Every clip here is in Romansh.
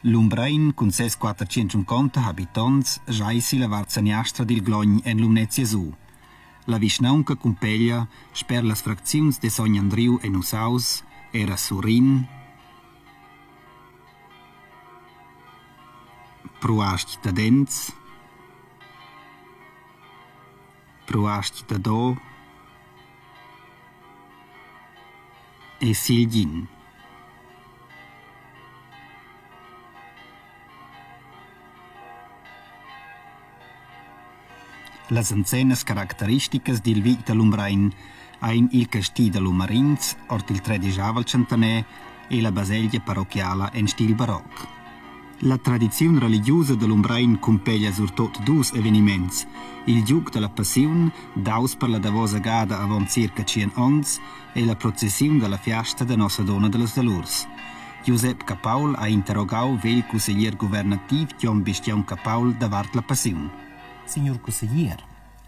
Lumbrein cun ses 450 habitonts schai silla vart seniastra dil Glogn en Lumnezia su. La vischnaunca cumpeglia, sper las fracziuns de Sogn Andriu e Nusaus, era Surin, Pruastg Dadens, Pruastg Dado e Silgin. Las enzennas caracteristicas dil vitg da Lumbrein ein il casti da Lumarins ord il tredisch-avel tschentaner e la baselgia parochiala en stil baroc. La tradiziun religiusa da Lumbrein cumpeglia surtut dus eveniments: il giug dalla passiun, daus per la davosa gada avon circa tschien onns, e la processiun dalla fiasta da Nossadonna dallas Dolurs. Giusep Capaul ha interrogau vegl cusseglier guvernativ Gion Bistian Capaul davart la passiun. Signur cusseglier,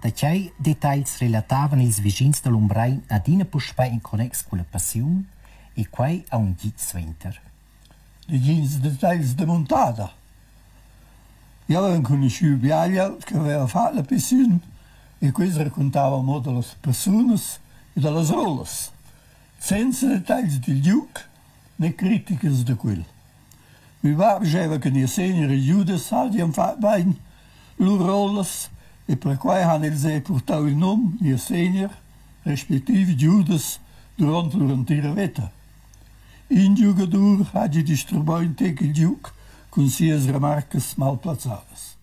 da tgei detagls relatavan ils vischins da Lumbrein adina puspei in connex culla passiun e quei aunc gitg suenter? Negins detagls da muntada. Jeu haveva enconuschiu biaglia che haveva fatg la pissiun e quels raquintavan mo dallas persunas e dallas rollas, senza detagls dil liug ne criticas da quel. Miu bab scheva che Niessegner e Judas hagien fatg bein lur rollas e perquei han els era purtau il num Niessegner, respectiv Judas, duront lur entira veta. In giugadur hagi disturbau in tec il giug cun sias remarcas malplazzadas.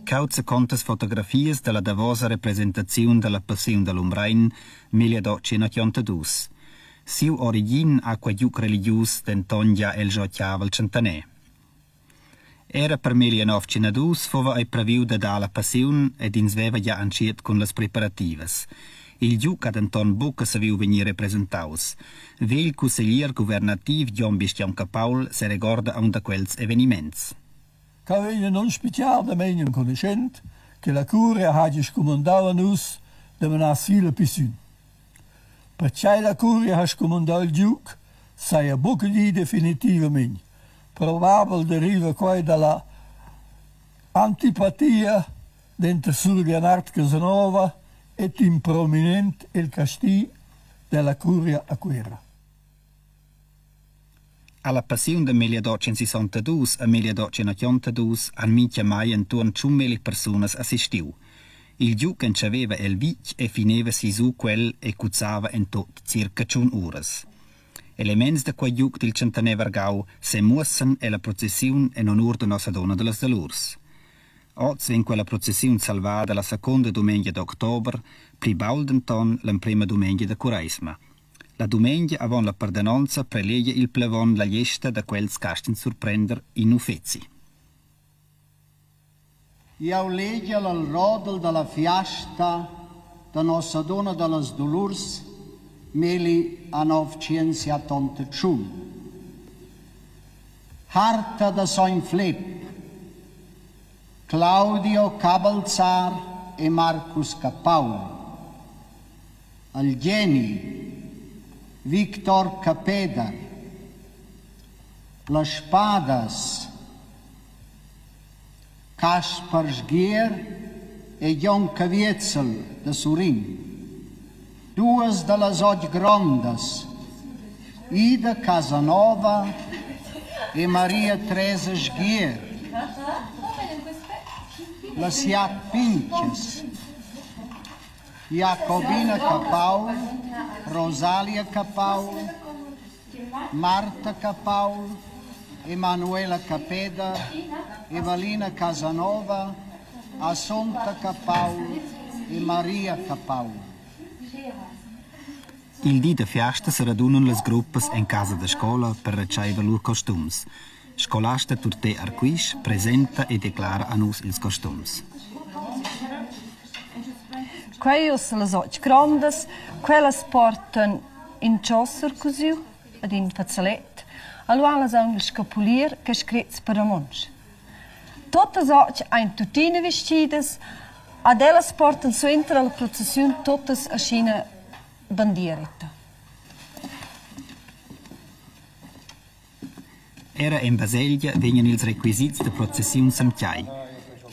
Cheu zacontas fotografias dalla davosa representaziun dalla Passiun da Lumbrein 1882. Siu origin ha quei giug religius denton gia el giavel tschentaner. Era per 1902 fuva ei previu da dar la passiun ed ins veva gia entschiet cun las preparativas. Il giug ha denton buca saviu vegnir representaus. Vegl cusseglier guvernativ Gion Bistian Capaul seregorda aunc da quels eveniments. Cheu vegn nunspitgadamein enconuschent che la curia hagi scumandau a nus da menar si la pissiun. Pertgei la curia ha scumandau il giug, saja buca dir definitivamein. Probabel deriva quei dalla antipatia denter sur Leonard Casanova ed in prominent el casti dalla curia a Cuera. Alla passiun da 1862 a 1882 han mintgamai entuorn tschunmelli persunas assistiu. Il giug entschaveva el vitg e fineva sisu quel e cuzzava en tut circa tschun uras. Elements da quei giug dil tschentaner vargau semuossan ella processiun en honur da Nossadunna dallas Dolurs. Oz vegn quella processiun salvada la secunda dumengia d'october, pli baul denton l'emprema dumengia da cureisma. La dumengia avon la pardenonza prelegia il plevon la gliesta da quels ch'astgan surprender in uffeci. Jau legel al rodel dalla fiasta da Nossadunna dallas Dolurs meli a 978. Harta da Sogn Flep, Claudio Cabalzar e Marcus Capaul. Al Geni, Victor Capeder, Las spadas, Caspar Sgier e Gion Caviezel da Surin. Duas da las otg grondas, Ida Casanova e Maria Tresa Sgier. Las siat pintgas. Jacobina Capaul, Rosalia Capaul, Marta Capaul, Emanuela Capeder, Evalina Casanova, Assunta Capaul e Maria Capaul. Il di da fiasta seradunan las gruppas en casa da scola per retscheiver lur costums. Scolasta Turté Arquisch presenta e declara a nus ils costums. Quei ussa las otg grondas, quellas portan in tschosser cusiu ed in fazzalet. Allura han las aunc il scapulier ch'ei screts per romontsch. Tuttas otg ein tuttina vestgidas, ad ellas portan suenter alla processiun tuttas aschina bandieretta. Era en baselgia vegnan ils requisits da processiun semtgai.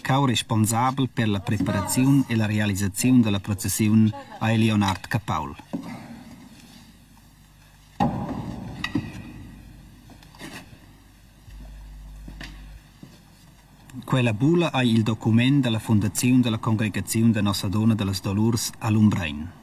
Cau responsabel per la preparaziun e la realisaziun dalla processiun ei Leonard Capaul. Quella bula ei il document dalla fundaziun dalla congregaziun da Nossadunna dallas Dolurs a Lumbrein.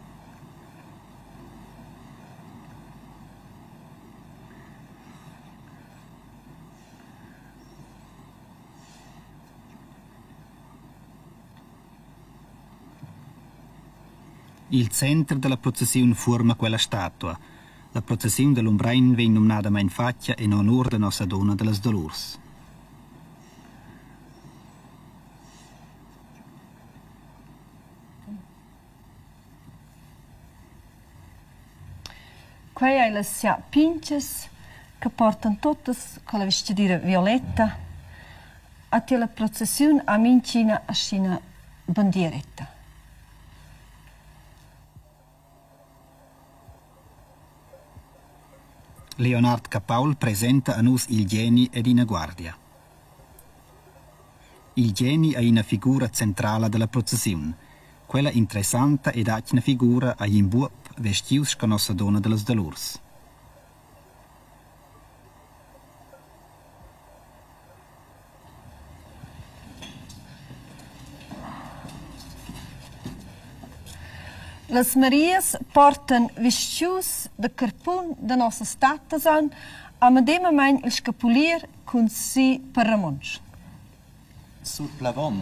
Il center dalla processiun fuorma quella statua. La processiun da Lumbrein vegn numnadamein fatga en honur da Nossadunna dallas Dolurs. Quei ei las siat pintgas che portan tuttas quella vestgadira violetta a tier la processiun ha mintgina aschina bandieretta. Leonard Capaul presenta a nus il geni ed ina guardia. Il geni ei ina figura centrala dalla processiun. Quella interessanta ed atgna figura ei in buob vestgius sco Nossadunna dallas Dolurs. Las Marias portan vestgius da carpun da nossas tattas aunc a medemamein il scapulier cun si per romontsch. Sur plevon,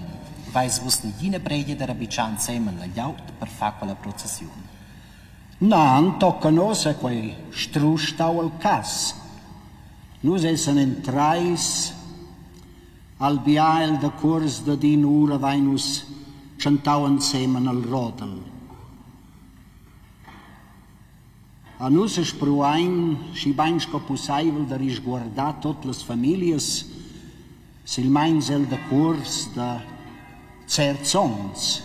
veis vus negina breigia da rabitschar ensemen la glieud per far quella processiun? Na, tochen ussa ei quei strusch stau il cass. Nus essan en treis al bia el decuors dad in'ura vein nus tschentau ensemen el rodel. A nus spruein schi bein sco pusseivel da risguardar tut las famiglias, silmeins el decuors da certs onns.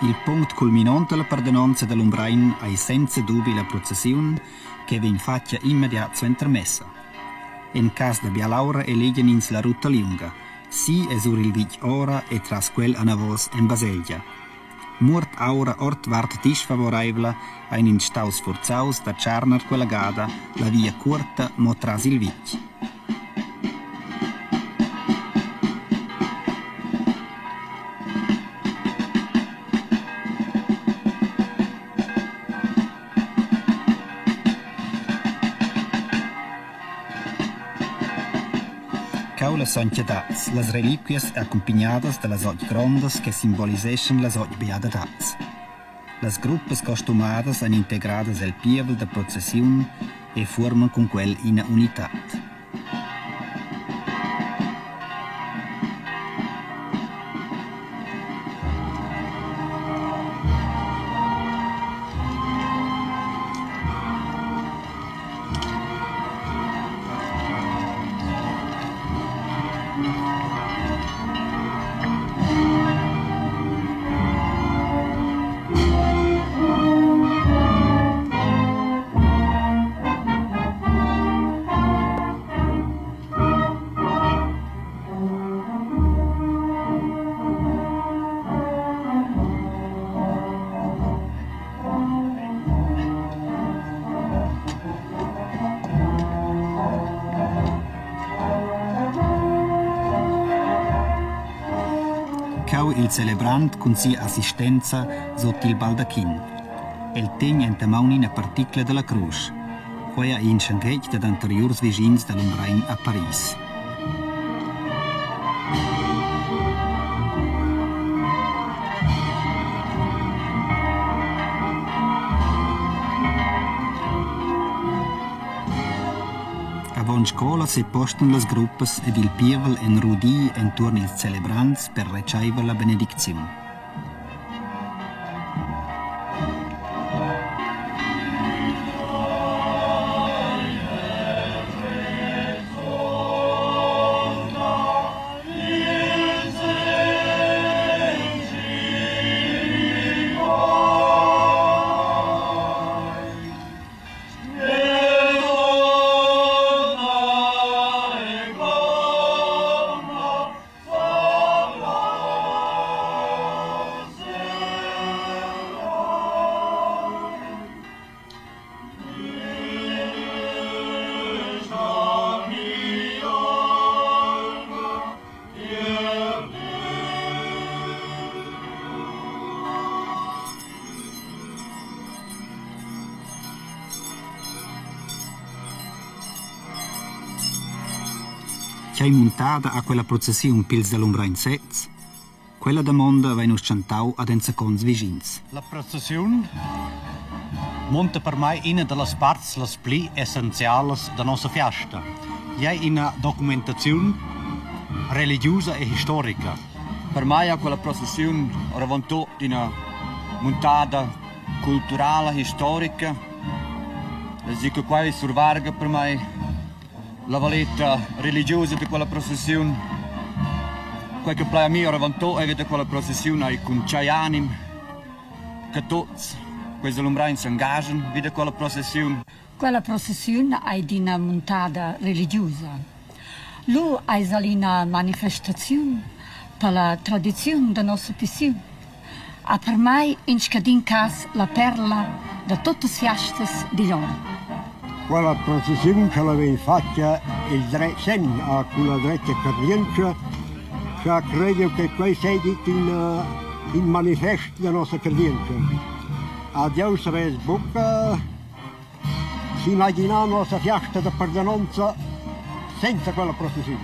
Il punct culminont dalla pardenonza da Lumbrein ei senza dubi la processiun che vegn fatga immediat suenter messa. En cass da bialaura elegian ins la ruta liunga, si e sur il vitg ora e tras quel anavos en baselgia. Muort aura ordvart disfavoreivla ein ins staus sfurzaus da tscharner quella gada la via cuorta mo tras il vitg. Cheu las sontgadads, las reliquias accumpignadas dallas otg grondas che simboliseschan las otg beadadads. Las gruppas costumadas ein integradas el pievel da processiun e fuorman cun quel ina unitad. Cheu il celebrant cun sia assistenza sut il baldachin. El tegn enta maun ina particla dalla crusch. Quei ei in schenghetg dad anteriurs vischins da Lumbrein a Paris. Avon scola sepostan las gruppas ed il pievel en rudi entuorn ils celebrants per retscheiver la benedicziun. Tgei muntada ha quella processiun pils da Lumbrein sez? Quella damonda vein nus tschentau ad enzacons vischins. La processiun munta per mei ina dallas parts las pli essenzialas da nossa fiasta. Igl ei ina documentaziun religiusa e historica. Per mei ha quella processiun oravontut ina muntada culturala, historica. Es che quei survarga per mei la valeta religiosa da quella processiun. Quei che plai a mi oravontut ei da quella processiun ei cun tgei anim che tuts quels da Lumbrein s'engaschan vi da quella processiun. Quella processiun ei d'ina muntada religiusa. Lu eis el ina manifestaziun per la tradiziun da nossa pissiun. Ha per mei in scadin cass la perla da tuttas fiastas digl onn. Quella processiun ch'ella vegn fatga il dretg senn a culla dretga cardientscha, scha crei che quei seigi in, in manifest da nossa cardientscha. Ad jeu savess buca s'imaginar nossa fiasta da perdonanza senza quella processiun.